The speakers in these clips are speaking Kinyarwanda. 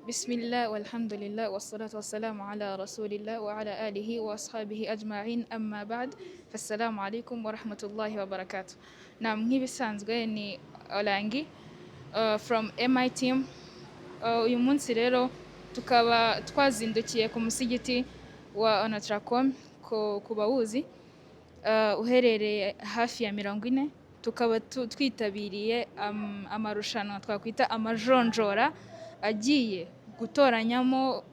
Bismillah walhamdulillah wassalatu wassalamu ala rasulillah wa ala alihi wa ashabihi ajma'in, amma ba'd, fassalamu alaikum wa rahmatullahi wa barakatuh. Naam, nk'ibisanzwe ni Olangi from MI team. Uyu munsi rero tukaba twazindukiye ku musigiti wa Onatracom ku bawuzi, uherereye hafi ya 40, tukaba twitabiriye amarushanwa twakwita amajonjora agiye gutoranyamo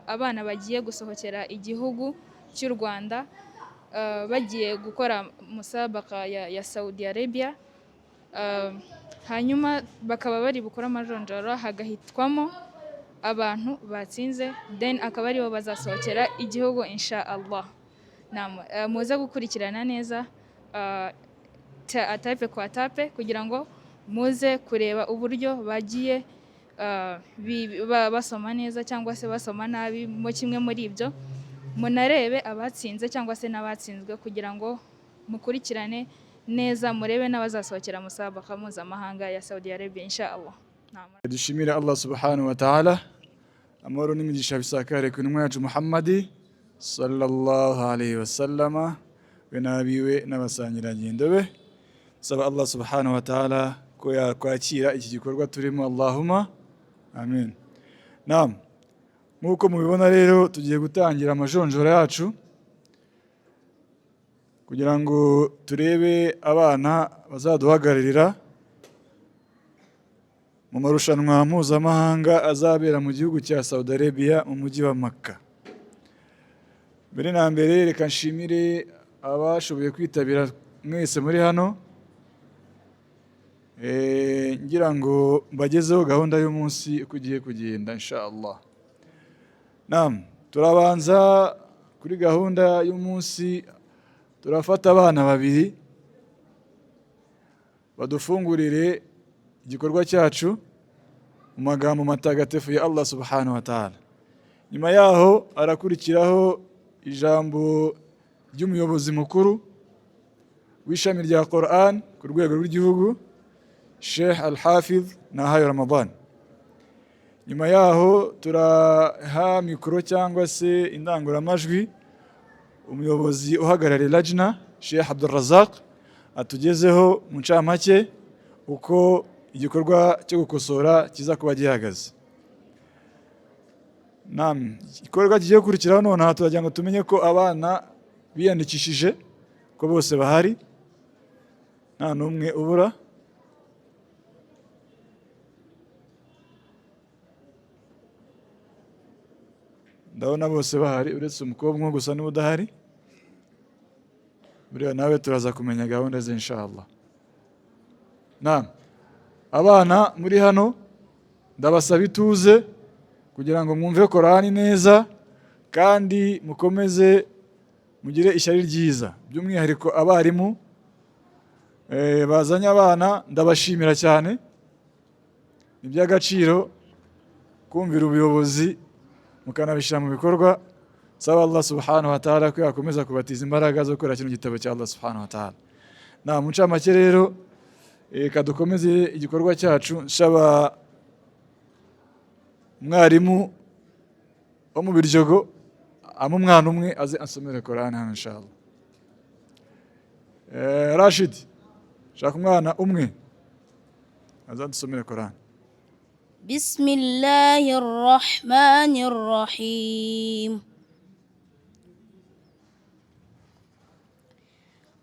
abana bagiye gusohokera igihugu cy'u Rwanda, bagiye gukora musabaka ya Saudi Arabia. Hanyuma bakaba bari bukore amajonjora, hagahitwamo abantu batsinze, then akaba aribo bazasohokera igihugu insha Allah. Naam, muze gukurikirana neza étape kwa étape kugira ngo muze kureba uburyo bagiye basoma neza cyangwa se basoma nabi mo kimwe muri ibyo, munarebe abatsinze cyangwa se n'abatsinzwe kugira ngo mukurikirane neza, murebe n'abazasohokera musabaka mpuzamahanga ya Saudi Arabia insha Allah. Naam. Dushimire Allah subhanahu wa ta'ala, amahoro n'imigisha bisakare ku ntumwa yacu Muhammadi sallallahu alayhi wasallama, we n'abiwe n'abasangirangendo be. Saba Allah subhanahu wa ta'ala ko yakwakira iki gikorwa turimo, Allahumma amin. Naam, nk'uko mubibona rero tugiye gutangira amajonjora yacu kugira ngo turebe abana bazaduhagararira mu marushanwa mpuzamahanga azabera mu gihugu cya Saudi Arabia mu mujyi wa Makka. Mbere na mbere reka nshimire abashoboye kwitabira mwese muri hano. Ngira ngo mbagezeho gahunda y'umunsi uko ugiye kugenda insha Allah. Naam, turabanza kuri gahunda y'umunsi, turafata abana babiri badufungurire igikorwa cyacu mu magambo matagatifu ya Allah subhanahu wa ta'ala. Nyuma yaho arakurikiraho ijambo ry'umuyobozi mukuru w'ishami rya Quran ku rwego rw'igihugu, Sheikh Al-Hafidh Nahayo Ramadan. Nyuma yaho turaha mikoro cyangwa se indangururamajwi umuyobozi uhagarariye Lajna, Sheikh Abdul Razak, atugezeho mu ncamake uko igikorwa cyo gukosora kiza kuba gihagaze. Naam, igikorwa kigiye gukurikiraho nonaha turagira ngo tumenye ko abana biyandikishije ko bose bahari, nta n'umwe ubura. Ndabona bose bahari uretse umukobwa umwe gusa niwe udahari. Buriya nawe turaza kumenya gahunda ze inshallah. Naam, abana muri hano ndabasaba ituze kugira ngo mwumve Korani neza kandi mukomeze mugire ishyari ryiza. By'umwihariko abarimu bazanye abana ndabashimira cyane, ni iby'agaciro kumvira ubuyobozi mukanabishyira mu bikorwa. Saba Allah subhanahu wa ta'ala ko yakomeza kubatiza imbaraga zo gukora kino gitabo cya Allah subhanahu wa ta'ala. Na mu ncamake rero reka dukomeze igikorwa cyacu, nsaba umwarimu wo mu Biryogo ama umwana umwe aze ansomere Korani hano inshallah. Rashid, shaka umwana umwe aze adusomere Korani. بسم الله الرحمن الرحيم.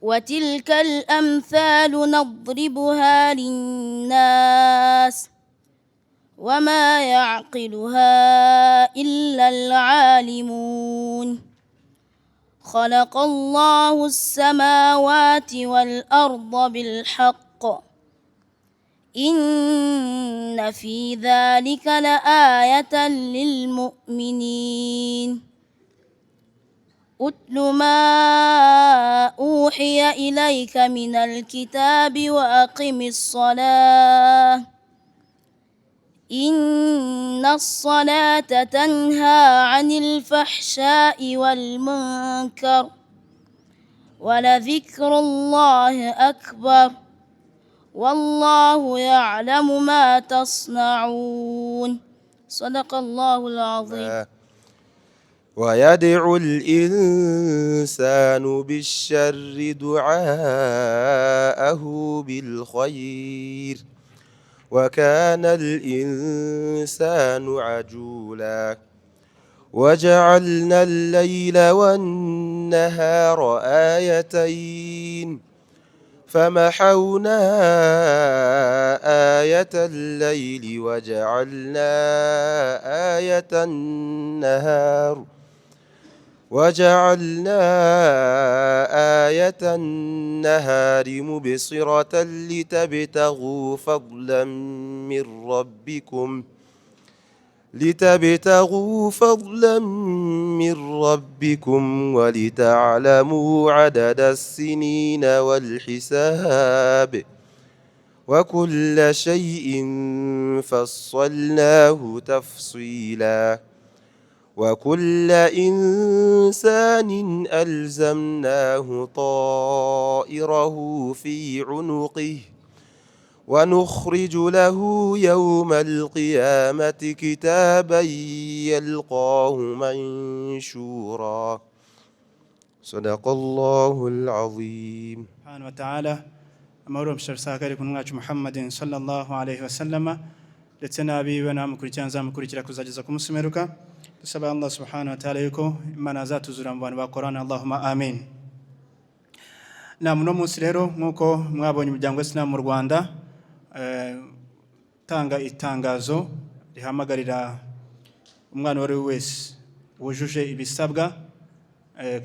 وتلك الأمثال نضربها للناس وما يعقلها إلا العالمون. خلق الله السماوات والأرض بالحق إن في ذلك لآية للمؤمنين. اتل ما أوحي إليك من الكتاب وأقم الصلاة إن الصلاة تنهى عن الفحشاء والمنكر ولذكر الله أكبر والله يعلم ما تصنعون. صدق الله العظيم. ويدعو الإنسان بالشر دعاءه بالخير وكان الإنسان عجولا. وجعلنا الليل والنهار آيتين فمحونا آية الليل وجعلنا آية النهار مبصرة لتبتغوا فضلا من ربكم ولتعلموا عدد السنين والحساب وكل شيء فصلناه تفصيلا. وكل إنسان ألزمناه طائره في عنقه ونخرج له يوم القيامة كتابا يلقاه منشورا. صدق الله العظيم. Subhanahu wa ta'ala, amahoro musharisakari ku mwacu Muhammadin sallallahu alayhi wasallama ndetse n'abiwe n'abamukurikira nzamukurikira kuzageza ku munsi w'imperuka. Dusaba Allah subhanahu wa ta'ala yuko Imana azatuzura mu bantu ba Qur'an, Allahumma amin. Na muno munsi rero, nk'uko mwabonye, umuryango w'Isilamu mu Rwanda tanga itangazo rihamagarira umwana uwo ari we wese wujuje ibisabwa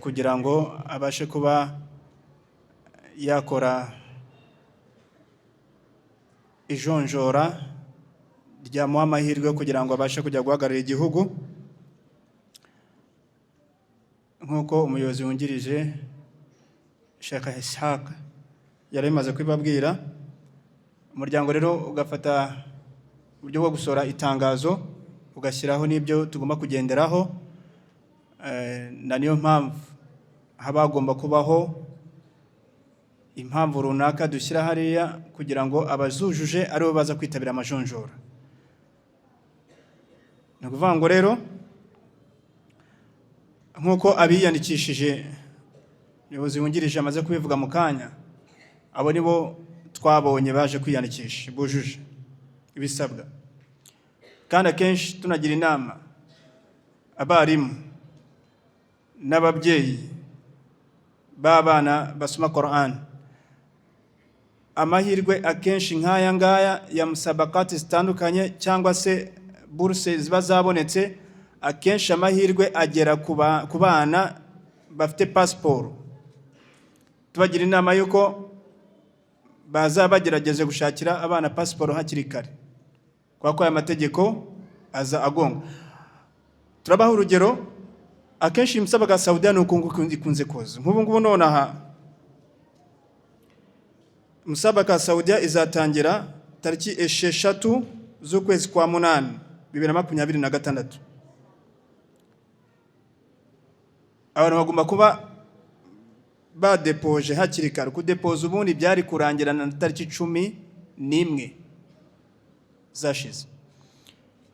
kugira ngo abashe kuba yakora ijonjora ryamuha amahirwe kugira ngo abashe kujya guhagararira igihugu, nk'uko umuyobozi wungirije Sheikh Ishaq yari bimaze kubibabwira. Umuryango rero ugafata uburyo bwo gusohora itangazo, ugashyiraho n'ibyo tugomba kugenderaho, na niyo mpamvu haba hagomba kubaho impamvu runaka dushyira hariya kugira ngo abazujuje aribo baza kwitabira amajonjora. Ni ukuvuga ngo rero, nk'uko abiyandikishije, umuyobozi wungirije amaze kubivuga mu kanya, abo nibo twabonye baje kwiyandikisha bujuje ibisabwa. Kandi akenshi tunagira inama abarimu n'ababyeyi b'abana basoma Quran, amahirwe akenshi nk'aya ngaya ya musabakati zitandukanye cyangwa se buruse ziba zabonetse, akenshi amahirwe agera ku bana bafite pasiporo. Tubagira inama y'uko baza bagerageze gushakira abana pasiporo hakiri kare, kubera ko aya mategeko aza agonga. Turabaha urugero, akenshi imusabaka Saudiya ni uku nguku ikunze kuza. Nk'ubu ngubu nonaha musabaka Saudiya izatangira tariki 6 z'ukwezi kwa 8 2026. Abantu bagomba kuba badepoje hakiri kare. Kudepoza ubundi byari kurangirana na tariki 11 zashize,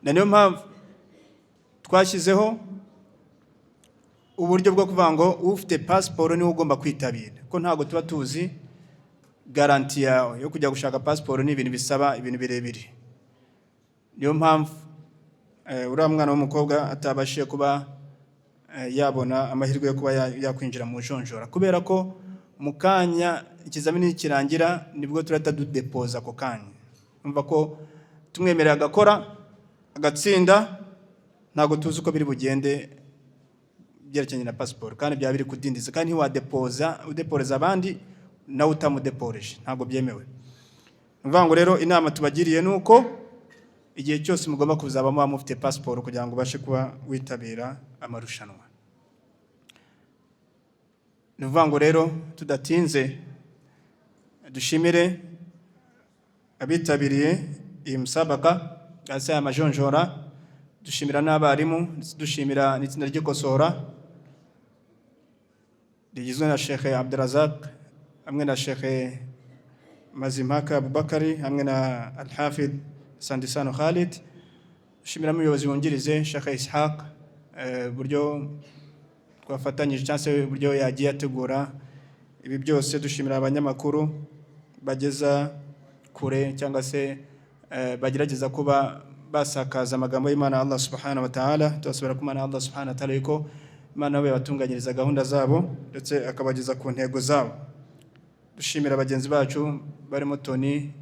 na niyo mpamvu twashyizeho uburyo bwo kuvuga ngo ufite pasiporo niwe ugomba kwitabira, ko ntabwo tuba tuzi garantie yawe yo kujya gushaka pasiporo, ni ibintu bisaba ibintu birebire. Niyo mpamvu uriya mwana w'umukobwa atabashije kuba yabona amahirwe yo kuba yakwinjira mu jonjora, kubera ko mu kanya ikizamini nikirangira nibwo turahita dudepoza ako kanya. Umva ko tumwemerera agakora agatsinda, ntabwo tuzi uko biri bugende byerekeranye na pasiporo, kandi byaba biri kudindiza. Kandi ntiwadepoza udeporeza abandi nawe utamudeporeje, ntabwo byemewe. Ni ukuvuga ngo rero inama tubagiriye ni uko igihe cyose mugomba kuzaba muba mufite pasiporo kugira ngo ubashe kuba witabira amarushanwa. Ni ukuvuga ngo rero tudatinze, dushimire abitabiriye iyi musabaka cyangwa se aya majonjora, dushimira n'abarimu, ndetse dushimira n'itsinda ry'ikosora rigizwe na Sheikh Abdurazak hamwe na Sheikh Mazimpaka Abubakari hamwe na Al-Hafidh Sandisano Khalid. Dushimira umuyobozi wungirije Sheikh Ishaq, uburyo twafatanyije cyangwa se uburyo yagiye ategura ibi byose. Dushimira abanyamakuru bageza kure cyangwa se bagerageza kuba basakaza amagambo y'Imana Allah subhanahu wa ta'ala. Tubasabira ku Mana Allah subhanahu wa ta'ala yuko Imana we yabatunganyiriza gahunda zabo ndetse akabageza ku ntego zabo. Dushimira bagenzi bacu barimo Tony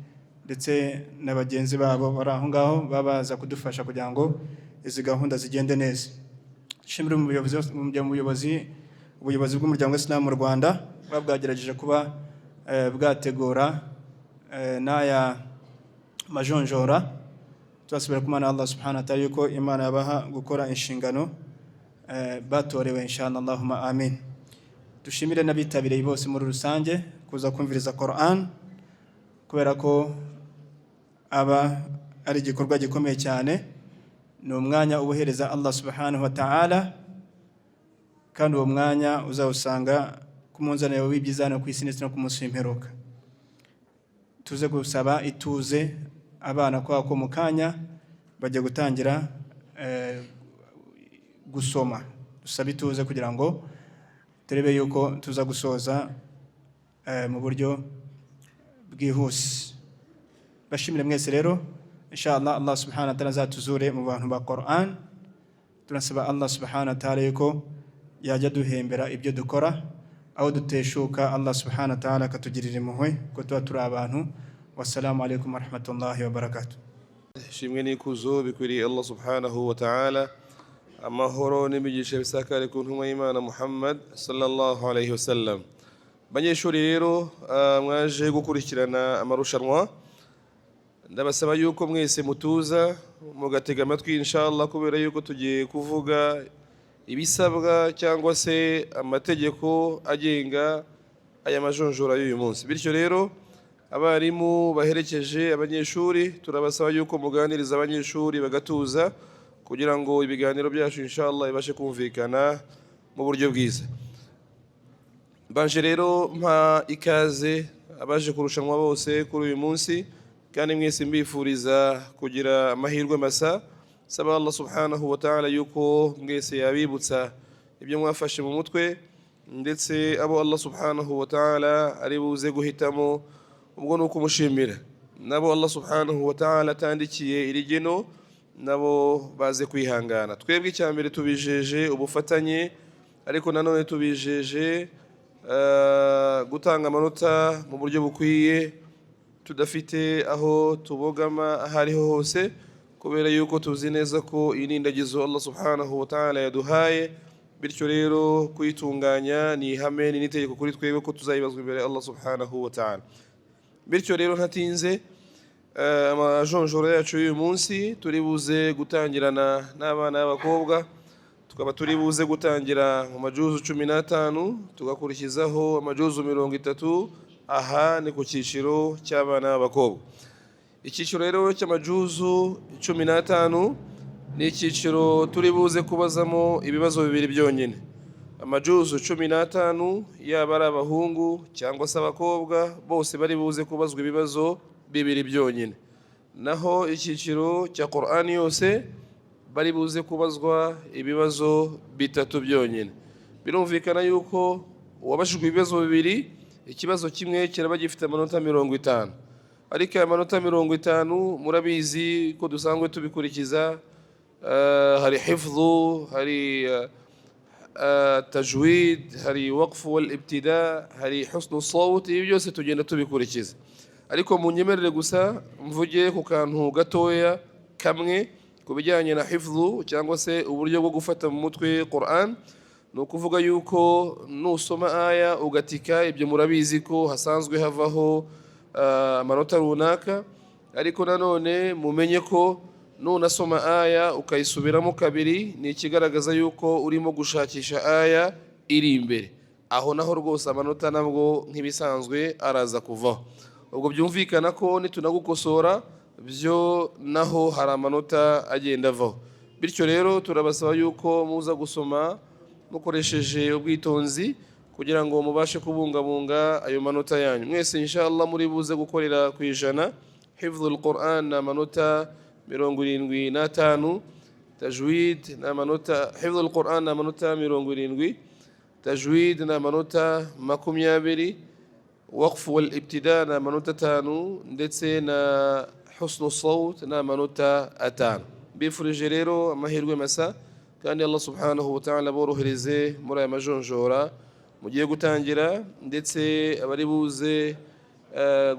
ndetse na bagenzi babo bari aho ngaho, baba baza kudufasha kugira ngo izi gahunda zigende neza. Dushimira ubuyobozi bw'umuryango w'Isilamu mu Rwanda, buba bwagerageje kuba bwategura n'aya majonjora. Tubasabira ku Mana Allah subhanahu wa ta'ala yuko Imana yabaha gukora inshingano batorewe, inshallah, Allahumma amin. Dushimire n'abitabiriye bose muri rusange kuza kumviriza Quran, kubera ko aba ari igikorwa gikomeye cyane. Ni umwanya ubuhereza Allah subhanahu wa ta'ala, kandi uwo mwanya uzawusanga ku munzani w'ibyiza hano ku isi ndetse no ku munsi w'imperuka. Tuze gusaba ituze abana, kubera ko mu kanya bajya gutangira gusoma. Dusabe ituze kugira ngo turebe yuko tuza gusoza mu buryo bwihuse. Bashimire mwese rero. Inshallah, Allah subhanahu wa ta'ala azatuzure mu bantu ba Quran. Turasaba Allah subhanahu wa ta'ala yuko yajya duhembera ibyo dukora, aho duteshuka Allah subhanahu wa ta'ala akatugirira impuhwe, ko tuba turi abantu. Wassalamu alaikum warahmatullahi wabarakatuh. Ishimwe n'ikuzo bikwiriye Allah subhanahu wa ta'ala. Amahoro n'imigisha bisakare ku ntumwa y'Imana Muhammad sallallahu alayhi wasallam. Banyeshuri rero, mwaje gukurikirana amarushanwa, ndabasaba yuko mwese mutuza mugatega amatwi inshallah, kubera yuko tugiye kuvuga ibisabwa cyangwa se amategeko agenga aya majonjora y'uyu munsi. Bityo rero, abarimu baherekeje abanyeshuri, turabasaba yuko muganiriza abanyeshuri bagatuza, kugira ngo ibiganiro byacu inshallah bibashe kumvikana mu buryo bwiza. Mbanje rero mpa ikaze abaje kurushanwa bose kuri uyu munsi, kandi mwese mbifuriza kugira amahirwe masa. Saba Allah subhanahu wa ta'ala yuko mwese yabibutsa ibyo mwafashe mu mutwe, ndetse abo Allah subhanahu wa ta'ala ari buze guhitamo, ubwo ni ukumushimira, nabo Allah subhanahu wa ta'ala atandikiye iri geno nabo baze kwihangana. Twebwe icya mbere tubijeje ubufatanye, ariko nanone tubijeje gutanga amanota mu buryo bukwiye, tudafite aho tubogama aho ariho hose, kubera yuko tuzi neza ko iyi ni indagizo Allah subhanahu wa ta'ala yaduhaye. Bityo rero kuyitunganya ni ihame, ni n'itegeko kuri twebwe, ko tuzayibazwa imbere ya Allah subhanahu wa ta'ala. Bityo rero ntatinze, amajonjoro yacu y'uyu munsi turi buze gutangirana n'abana b'abakobwa, tukaba turi buze gutangira mu majuzu 15, tugakurikizaho amajuzu 30. Aha ni ku cyiciro cy'abana b'abakobwa. Icyiciro rero cy'amajuzu 15 ni icyiciro turi buze kubazamo ibibazo bibiri byonyine. Amajuzu 15, yaba ari abahungu cyangwa se abakobwa, bose bari buze kubazwa ibibazo bibiri byonyine. Naho icyiciro cya Qur'ani yose bari buze kubazwa ibibazo bitatu byonyine. Birumvikana yuko uwabajijwe ibibazo bibiri, ikibazo kimwe kiraba gifite amanota 50. Ariko aya manota 50, murabizi ko dusanzwe tubikurikiza, hari hifdhu, hari tajwid, hari waqfu wal ibtida, hari husnu sawt, ibi byose tugenda tubikurikiza. Ariko munyemerere gusa mvuge ku kantu gatoya kamwe ku bijyanye na hifdhu cyangwa se uburyo bwo gufata mu mutwe Quran. Ni ukuvuga yuko nusoma aya ugatika, ibyo murabizi ko hasanzwe havaho amanota runaka. Ariko nanone mumenye ko nunasoma aya ukayisubiramo kabiri, ni ikigaragaza yuko urimo gushakisha aya iri imbere aho. Naho rwose amanota nabwo nk'ibisanzwe araza kuvaho. Ubwo byumvikana ko nitunagukosora byo naho hari amanota agenda avaho. Bityo rero turabasaba yuko muza gusoma mukoresheje ubwitonzi, kugira ngo mubashe kubungabunga ayo manota yanyu. Mwese inshallah muri buze gukorera ku 100. Hifdhul Quran ni amanota 75, tajwid ni amanota, hifdhul Quran ni amanota 70, tajwid ni amanota 20, waqf wal ibtida ni amanota 5, ndetse na husnu sawt ni amanota 5. Mbifurije rero amahirwe masa, kandi Allah subhanahu wa ta'ala borohereze muri aya majonjora mugiye gutangira, ndetse abari buze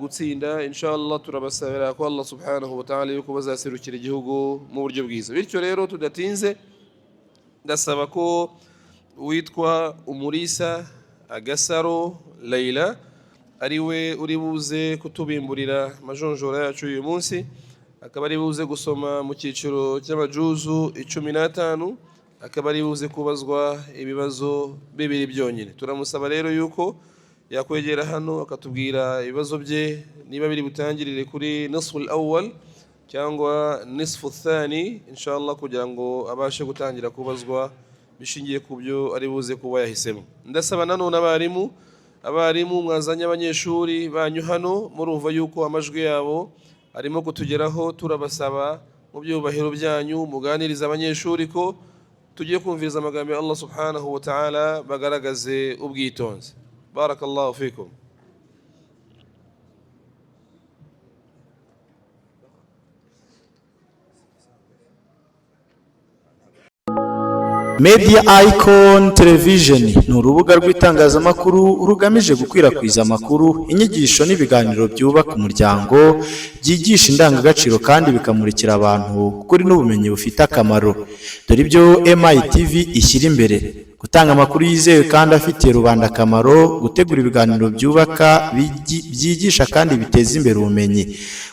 gutsinda inshallah turabasabira ko Allah subhanahu wa ta'ala yuko bazaserukira igihugu mu buryo bwiza. Bityo rero tudatinze, ndasaba ko uwitwa Umurisa Agasaro Leila ari we uri buze kutubimburira amajonjora yacu uyu munsi, akaba ari buze gusoma mu cyiciro cy'amajuzu 15, akaba ari buze kubazwa ibibazo bibiri byonyine. Turamusaba rero yuko yakwegera hano akatubwira ibibazo bye, niba biri butangirire kuri nisfu awwal cyangwa nisfu thani inshallah, kugira ngo abashe gutangira kubazwa bishingiye ku byo ari buze kuba yahisemo. Ndasaba nanone abarimu mwazanye abanyeshuri banyu hano, murumva yuko amajwi yabo arimo kutugeraho. Turabasaba mu byubahiro byanyu muganiriza abanyeshuri ko tugiye kumviriza amagambo ya Allah subhanahu wa ta'ala, bagaragaze ubwitonzi. Barakallahu fikum. Media Icon Television ni urubuga rw'itangazamakuru rugamije gukwirakwiza amakuru, inyigisho n'ibiganiro byubaka umuryango, byigisha indangagaciro kandi bikamurikira abantu kuri n'ubumenyi bufite akamaro. Dore ibyo MITV ishyira imbere: gutanga amakuru yizewe kandi afitiye rubanda akamaro, gutegura ibiganiro byubaka, byigisha kandi biteza imbere ubumenyi,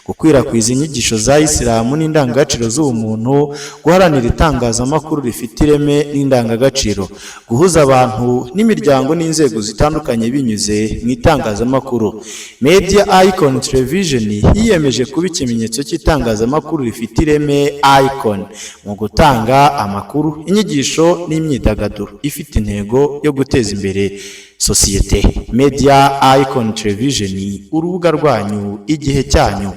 gukwirakwiza inyigisho za Isilamu n'indangagaciro z'ubumuntu, guharanira itangazamakuru rifite ireme n'indangagaciro, guhuza abantu n'imiryango n'inzego zitandukanye binyuze mu itangazamakuru. Media Icon Television yiyemeje kuba ikimenyetso cy'itangazamakuru rifite ireme Icon mu gutanga amakuru, inyigisho n'imyidagaduro ifite intego yo guteza imbere sosiyete. Media Icon Television, urubuga rwanyu, igihe cyanyu.